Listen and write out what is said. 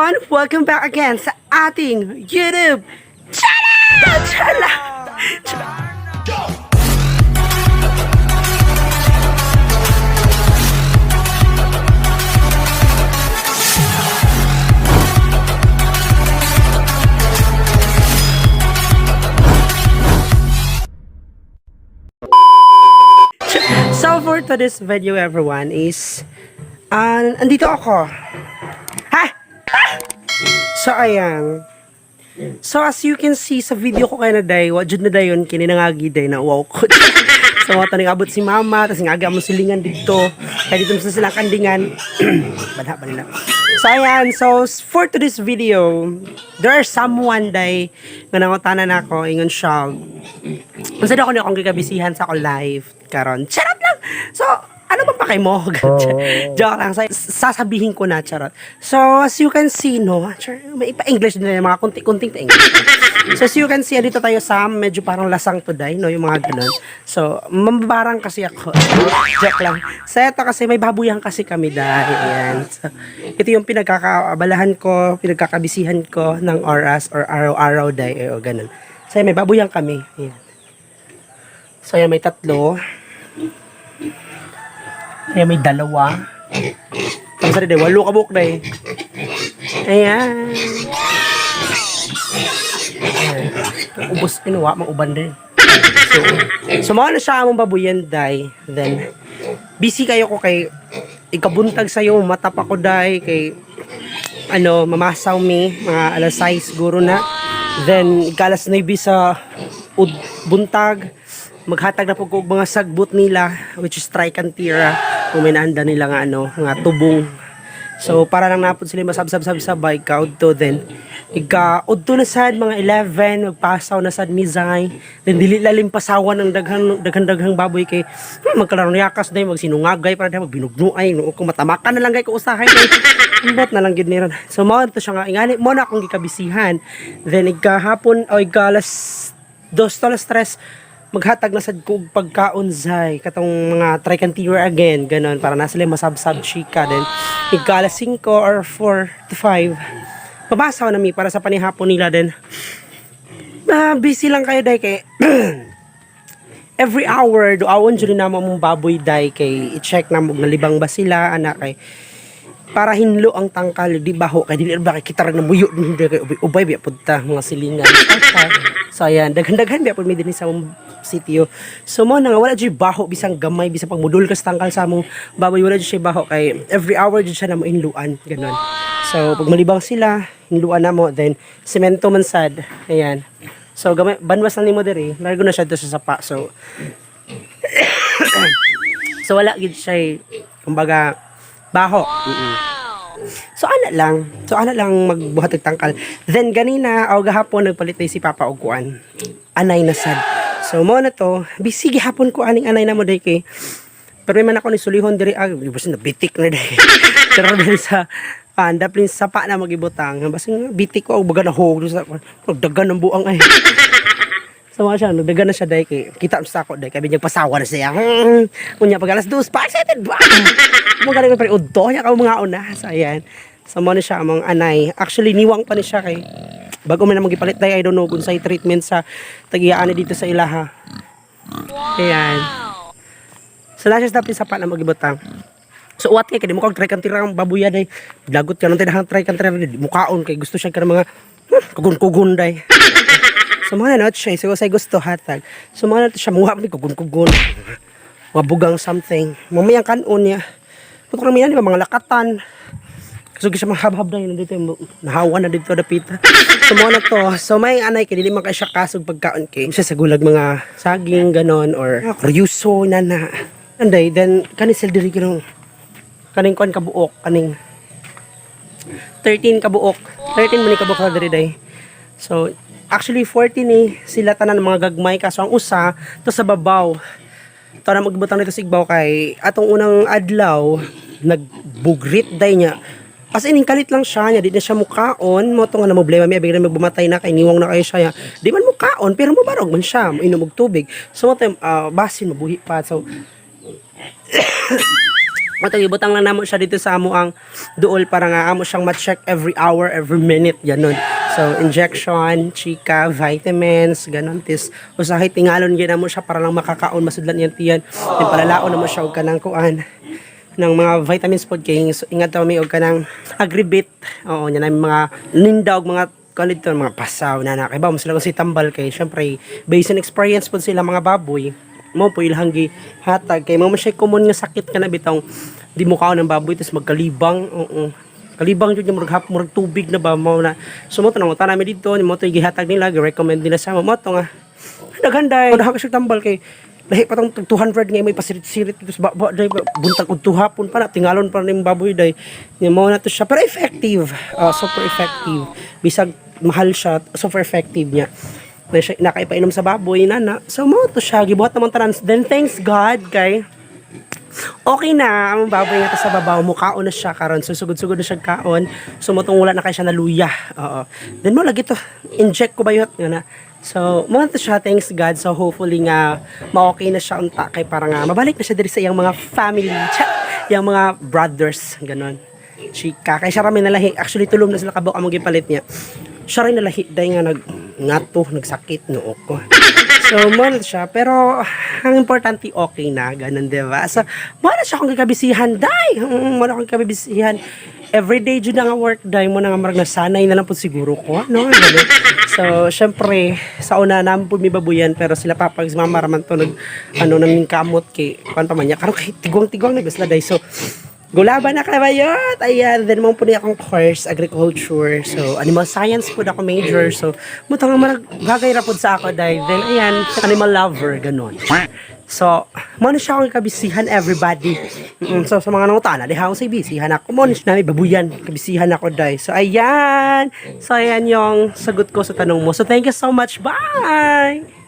Everyone! Welcome back again sa ating YouTube channel! Channel! So for today's video, everyone, is andito ako. Ha? Ah! So ayan. So as you can see sa video ko kay na day, wa jud na dayon kini nangagi day na wow ko. So wa taning abot si mama, tas nga mo silingan didto. Kay dito sa silang kandingan. Badha pa nila. So ayan, so for today's video, there are someone day nga nangutana nako ingon siya. Unsa daw ko ni akong gikabisihan sa akong life karon. Charot lang. So, ano ba pa kay mo? Joke lang. So, sasabihin ko na, charot. So, as you can see, no, may ipa-English din na mga kunti-kunting pa-English. So, as you can see, dito tayo sa medyo parang lasang today, no, yung mga ganun. So, mambabarang kasi ako. Joke lang. So, ito kasi may babuyan kasi kami dahil. Ayan. So, ito yung pinagkakaabalahan ko, pinagkakabisihan ko ng oras or araw-araw dahil, o ganun. So, ayan, may babuyan kami. Ayan. So, ayan, may tatlo. Ayan, may dalawa. Ang sarili, walo ka buok na eh. Ayan. Ayan. Ubos, inuwa, mauban din. So, so mao na siya among babuyan, day. Then, busy kayo ko kay ikabuntag sa'yo, mata pa ko, day, kay ano, mamasaw mi, mga alas 6 siguro na. Then, ikalas 9 sa buntag, maghatag na po ko og mga sagbot nila, which is tricantira, kung may naanda nila nga ano, nga tubong. So, para lang napod sila masabsab-sab-sabay, kaudto then. Ika, udto na sad, mga 11, magpasaw na sad mizay. Then, dili lalim pasawan ng daghan, daghan-daghang baboy kay, magkalaro yakas day, magsinungagay, para day, magbinugnuay, no, kung matamakan na lang kay kausahay, kay, imbot na lang gid niron. So, mao to siya nga, ingani, mo na akong gikabisihan. Then, ikahapon, o ika alas dos to alas tres, maghatag na sad ko og pagkaon zay katong mga tricantira again ganon para na sila masabsab chika. Then ika alas 5 or 4 to 5, pabasaw na mi para sa panihapon nila. Then busy lang kayo day kay every hour duawon jud na mo mong baboy day kay i-check na mo nalibang ba sila ana kay para hinlo ang tangkal di baho kay dili ba kay kita ra namuyo din kay ubay, ubay biya pud ta mga silingan. So ayan, daghan-daghan biya pud mi dinhi sa among sitio. So mo na nga wala jud baho bisang gamay, bisang pagmudol ka sa tangkal sa among baboy, wala jud siya baho kay every hour jud siya na mo inluan ganon. So pag malibang sila, hinluan na mo. Then semento man sad, ayan. So gamay banwas lang nimo diri, largo na siya dito sa sapa. So so wala gid siya kumbaga baho. So ana lang. So ana lang magbuhat og tangkal. Then ganina o gahapon nagpalit na si Papa og kuan. Anay na sad. So mo na to, busy gihapon ko aning anay na mo day kay pero may man ako ni sulihon diri ah, basta na bitik na day. Pero diri sa daplin sapa na magibutang. Basta nga bitik ko og baga na hog sa dagan ng buang ay. So mga siya, nagdagan na siya dahil kay kita sa ako dahil kay binyag pasawa na siya. Unya pag alas dos, pa excited ba? Mga galing pa udto niya ka mga una. So ayan. So mo na siya among anay. Actually niwang pa ni siya kay bago man na magipalit dahil I don't know kung sa'y treatment sa tagiyaan dito sa ilaha. Ayan. So nasa sa sa pa na magibutang. So uwat kay kay di mo kag try kantira ang babuya day. Lagot ka nang tinahang try kantira di mukaon kay gusto siya ka ng mga kugon-kugon day. So mga na siya, so say gusto hatag. So mga na siya muha ni kugon-kugon. Mabugang something. Mamayang kanon niya. Puto kami yan, di ba, mga lakatan. So siya mahabhab na yun dito, nahawa na dito dapita. So mo na to. So may anay kay dili man kay siya kasog pagkaon kay siya sa gulag mga saging ganon or kuryuso na na. Anday then kani sila diri kanong kaning kuan kabuok kaning 13 kabuok. 13 man ni kabuok sa diri day. So actually 14 ni sila tanan mga gagmay kaso ang usa to sa babaw. To na magbutang nito sa igbaw kay atong unang adlaw nagbugrit day niya. As in, kalit lang siya niya, di na siya mukaon. Mo to nga na problema mi, bigla magbumatay na kay niwang na kayo siya. Di man mukaon, pero mobarog man siya, inom og tubig. So mo to, basin mabuhi pa. So Ato ibutang lang namo siya dito sa amo ang duol para nga amo siyang ma-check every hour, every minute, ganun. So, injection, chika, vitamins, ganun. Tis, usahay tingalon gyud namo siya para lang makakaon, masudlan niyang tiyan. Then palalaon namo siya og kanang kuan ng mga vitamins pod kay so, ingat daw mi og kanang Agribit. Oo, nya namin mga ninda og mga kuan dito, mga pasaw na na kay ba mo sila kung si tambal kay syempre based on experience pod sila mga baboy mo po ilang hatag kay mo man siya common nga sakit ka na bitong di mo kaon ng baboy, tapos magkalibang. Oo, kalibang jud nga murag hap, murag tubig na ba mo na. So mo to nangutan namin dito ni mo to gihatag nila, gi-recommend nila sa mo to nga daghan day daghan ka tambal kay lahi pa tong 200 nga may pasirit-sirit dito sa baba day, buntag ug hapon pa na tingalon pa ning baboy day nya. Mo na to siya, pero effective. Ah, super effective, bisag mahal siya, super effective niya na siya nakaipainom sa baboy na na. So mo to siya gibuhat naman tanan. Then thanks God kay okay na ang baboy nga ta sa babaw, mukaon na siya karon. So sugod-sugod na siya kaon. So motong wala na kay siya naluya. Oo, then mo lagi to inject ko bayot nga na. So mo to siya, thanks God. So hopefully nga ma-okay na siya unta kay para nga mabalik na siya diri sa iyang mga family, cha, iyang mga brothers, ganon, chika. Kay siya rami nalahi actually, tulom na sila kabok among gipalit niya. Siya rin nalahi day nga nag ngato, nagsakit noo ko. So mo na siya, pero ang importante okay na, ganun, 'di ba? So mo na siya akong gikabisihan day. Mo na akong kabisihan everyday jud na nga work day mo na nga marag nasanay na lang po siguro ko, ano, ganun. So syempre sa una naman po may babuyan, pero sila papa ug mama raman to nag ano naming kamot kay kuan pa man niya karon kay tigwang-tigwang na sila day. So gulaban na kabayot! Ayan, then mo po niya akong course, agriculture. So, animal science po ako major. So, mo nga marag bagay ra pod sa ako dahil. Then, ayan, animal lover, ganun. So, mo na siya akong kabisihan, everybody. So, sa mga nangutana, diha akong sa bisihan ako. Mo na siya namin babuyan, kabisihan ako dahil. So, ayan! So, ayan yung sagot ko sa tanong mo. So, thank you so much. Bye!